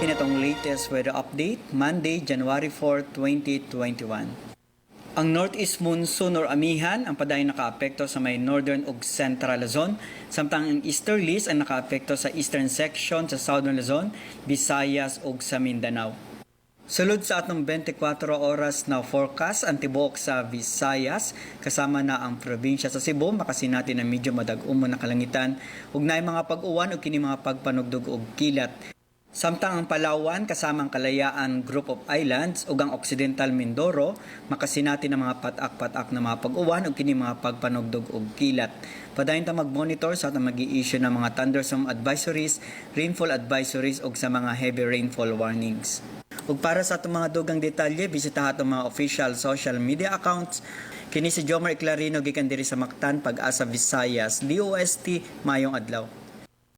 Kini atong latest weather update, Monday, January 4, 2021. Ang Northeast Monsoon or amihan ang padayon nakaapekto sa may northern ug central Luzon, samtang ang easterlies ang nakaapekto sa eastern section sa southern Luzon, Visayas ug sa Mindanao. Sulod sa atong 24 oras na forecast, ang tibuok sa Visayas kasama na ang probinsya sa Cebu makasinati na medyo madag-umon na kalangitan ug naay mga pag-uwan ug kini mga pagpanugdog og kilat. Samtang ang Palawan kasama ang Kalayaan Group of Islands ug ang Occidental Mindoro makasinati ng mga patak-patak na mga pag-uwan ug kini mga pagpanugdog og kilat. Padayon ta mag-monitor sa atong magi-issue ng mga thunderstorm advisories, rainfall advisories ug sa mga heavy rainfall warnings. Ug para sa atong mga dugang detalye, bisitaha atong mga official social media accounts. Kini si Jomar Eclarino gikan diri sa Mactan, Pag-asa Visayas, DOST, maayong adlaw.